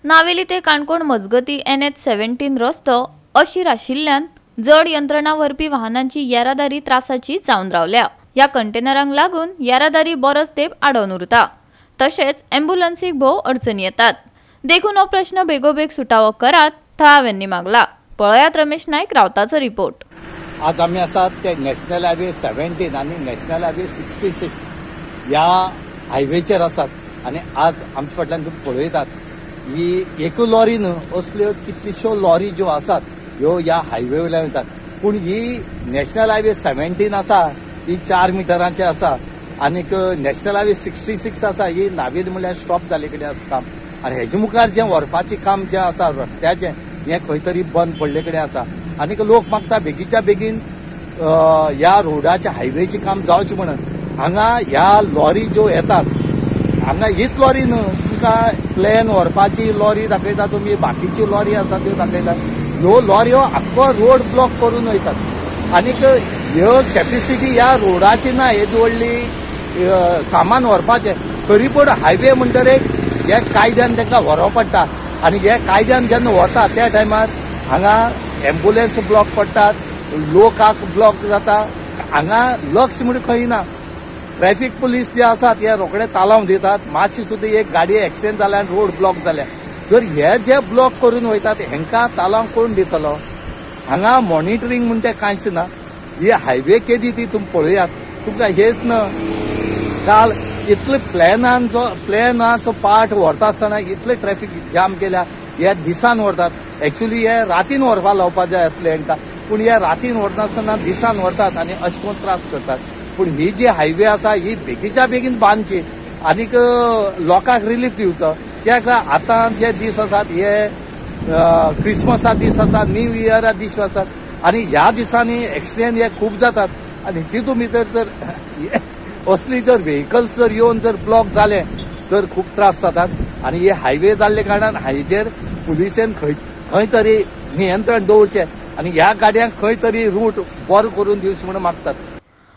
नावेली ते काणकोण मजगती NH 17 रस्तो अशीर आशिल्ल्यान जड यंत्रणा व्हरपी वाहनांची येरादारी त्रासाची जावन रावल्या. ह्या कंटेनरांक लागून येरादारी बरोच तेंप आडोवन उरता, तशेंच ॲम्ब्युलन्सीक भोव अडचणी येतात. देखून हो प्रश्न बेगोबेग सुटावो करात थळाव्यांनी मागला. पळयात रमेश नायक रावताचो रिपोर्ट. आज आमी आसात ते नॅशनल हायवे 17 आनी नॅशनल हायवे 66 ह्या हायवेचेर आसात आनी आज आमच्या फाटल्यान तुमी पळयतात ही एकू लॉरी न्हू, असल्यो कितल्योश्यो लॉरी ज्यो आसात ह्यो ह्या हायवे वयल्यान वयतात. पूण ही नॅशनल हायवे 17 आसा ही 4 मिटरांची आसा आनीक नॅशनल हायवे 66 आसा ही नावेली म्हणल्यार स्टॉप जाल्ले कडेन आसा काम. आनी हेजे मुखार जें व्हरपाचें काम जें आसा रस्त्याचें हें खंय तरी बंद पडले कडेन आसा. आनीक लोक मागता बेगीच्या बेगीन ह्या रोडाच्या हायवेचें काम जावचें म्हणून. हांगा ह्या लॉरी ज्यो येतात हांगा हीच लॉरी न्हू, तुमकां प्लेन व्हरपाची लॉरी दाखयता तुमी, बाकीची लॉरी आसा त्यो दाखयतात. ह्यो लॉऱ्यो आख्खो रोड ब्लॉक करून वयतात आनीक ह्यो कॅपेसिटी ह्या रोडाची ना येदी व्हडली सामान व्हरपाचें. तरी पूण हायवे म्हणटरीर हे कायद्यान तांकां व्हरोंक पडटा आनी हे कायद्यान जेन्ना व्हरता त्या टायमार हांगा ॲम्ब्युलन्स ब्लॉक पडटात, लोकांक ब्लॉक जाता. हांगा लक्ष म्हणून खंय ना. ट्रॅफिक पुलीस जे आसात हे रोखडे तालांव दितात. मातशी सुद्दां एक गाडी एक्सिडेंट जाल्या आनी रोड ब्लॉक जाल्या जर हे जे ब्लॉक करून वयतात हेंकां तालांव कोण दितलो? हांगा मॉनिटरींग म्हण तें कांयच ना. ही हायवे केदी ती तुमी पळयात. तुमकां हेच ना काल इतले प्लॅनाचो पार्ट व्हरता आसतना इतले ट्रॅफिक जाम केल्या. हे दिसान व्हरतात, एक्चुली हे रातीन व्हरपा लावपा जाय आसले हेंकां, पूण हे रातीन व्हरनासतना दिसान व्हरतात आनी अशें करून त्रास करतात. पूण ही जी हायवे आसा ही बेगीच्या बेगीन बांदची आनीक लोकांक रिलीफ दिवचो. कित्याक आतां जे दीस आसात हे क्रिसमसा दीस आसा, न्यू इयरा दीस आसात आनी ह्या दिसांनी एक्सिडेंट हे खूब जातात. आनी तितूंत भितर जर असली जर व्हेकल्स जर येवन जर ब्लॉक जाले तर खूब त्रास जातात. आनी हे हायवे जाल्ले कारणान हायेचेर पुलिसेन खंय खंय तरी नियंत्रण दवरचें आनी ह्या गाडयांक खंय तरी रूट बरो करून दिवचो म्हणून मागतात.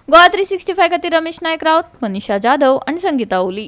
गोवा 365 खातीर रमेश नायक रावत, मनीषा जाधव आनी संगीता ओली.